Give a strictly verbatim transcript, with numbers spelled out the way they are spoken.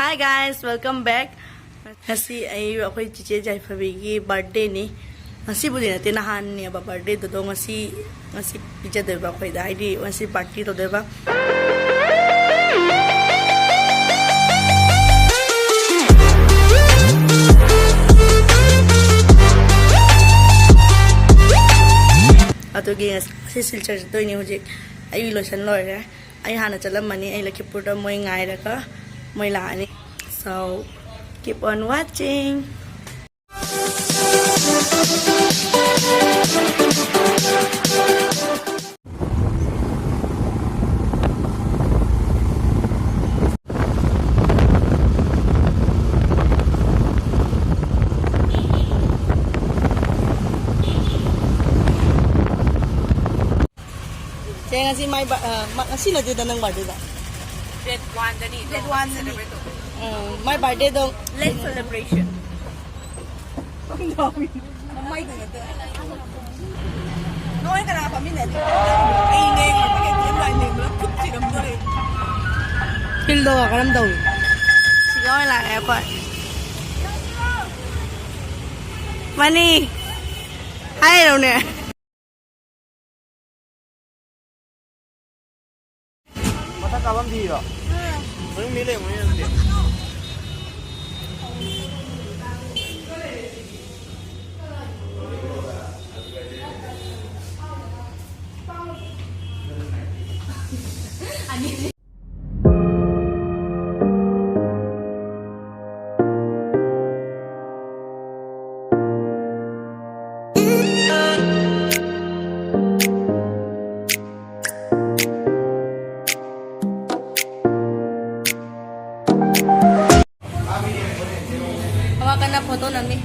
Hi guys, welcome back. ꯉꯁꯤ ꯑꯩ ꯑꯩꯈꯣꯏ ꯆꯤꯆꯦ ꯌꯥꯏꯐꯕꯤꯒꯤ ꯕꯥꯔꯗꯦꯅꯤ꯫ ꯉꯁꯤꯕꯨꯗꯤ ꯅꯠꯇꯦ, ꯅꯍꯥꯟꯅꯦꯕ ꯕꯥꯔꯗꯦꯗꯨꯗꯣ꯫ ꯉꯁꯤ ꯉꯁꯤ ꯄꯤꯖꯗꯣꯏꯕ ꯑꯩꯈꯣꯏꯗ, ꯍꯥꯏꯗꯤ ꯉꯁꯤ ꯄꯥꯔꯇꯤ ꯇꯧꯗꯣꯏꯕ꯫ ꯑꯗꯨꯒꯤ ꯉꯁꯤ ꯁꯤꯜꯆꯔ ꯆꯠꯇꯣꯏꯅꯤ ꯍꯧꯖꯤꯛ꯫ ꯑꯩ ꯂꯣꯏꯁꯟ ꯂꯣꯏꯔꯦ꯫ ꯑꯩ ꯍꯥꯟꯅ ꯆꯠꯂꯝꯃꯅꯤ꯫ ꯑꯩ ꯂꯈꯤꯄꯨꯔꯗ ꯃꯣꯏ ꯉꯥꯏꯔꯒ ꯃꯣꯏ ꯂꯥꯛꯑꯅꯤ꯫ So, keep on watching. ꯆꯦ, ꯉꯁꯤ ꯃꯥꯏ ꯕꯥ-, ꯑ, ꯃ-, ꯉꯁꯤ ꯅꯠꯇꯦꯗ ꯅꯪ ꯕꯥꯔꯗꯦꯗ꯫ ꯗꯦꯠ ꯋꯥꯟꯗꯅꯤ꯫ ꯗꯦꯠ ꯋꯥꯟꯗꯅꯤ꯫ ꯁꯦꯂꯦꯕ꯭ꯔꯦꯠ ꯇꯧꯗꯣꯏꯅꯤ꯫ ꯎꯝ, ꯃꯥꯏ ꯕꯥꯔꯗꯦꯗꯣ꯫ Late celebration. ꯃꯃꯥꯏꯗꯨ ꯅꯠꯇꯦ꯫ ꯅꯣꯏ ꯀꯅꯥ ꯐꯝꯃꯤꯟꯅꯅꯤ? ꯑꯩꯅꯦ ꯉꯥꯛꯇ ꯀꯩꯅꯣꯝ ꯂꯥꯛꯏ, ꯂꯦꯡꯕꯗ ꯈꯨꯠ ꯆꯤꯔꯝꯗꯣꯔꯦ꯫ ꯐꯤꯜꯗꯣ ꯀꯔꯝ ꯇꯧꯏ? ꯁꯤꯒ ꯑꯣꯏꯅ ꯂꯥꯛꯑꯦ ꯑꯩꯈꯣꯏ꯫ ꯃꯅꯤ꯫ ꯍꯥꯏꯔꯣꯅꯦ꯫ ꯃꯊꯛ ꯀꯥꯕꯝ ꯊꯤꯔꯣ? ꯃꯅꯨꯡꯗꯤ ꯂꯩꯔꯝꯒꯅꯤ ꯑꯗꯨꯗꯤ꯫ ꯑꯋꯥ ꯀꯟꯅ ꯐꯣꯇꯣ ꯅꯝꯃꯤ꯫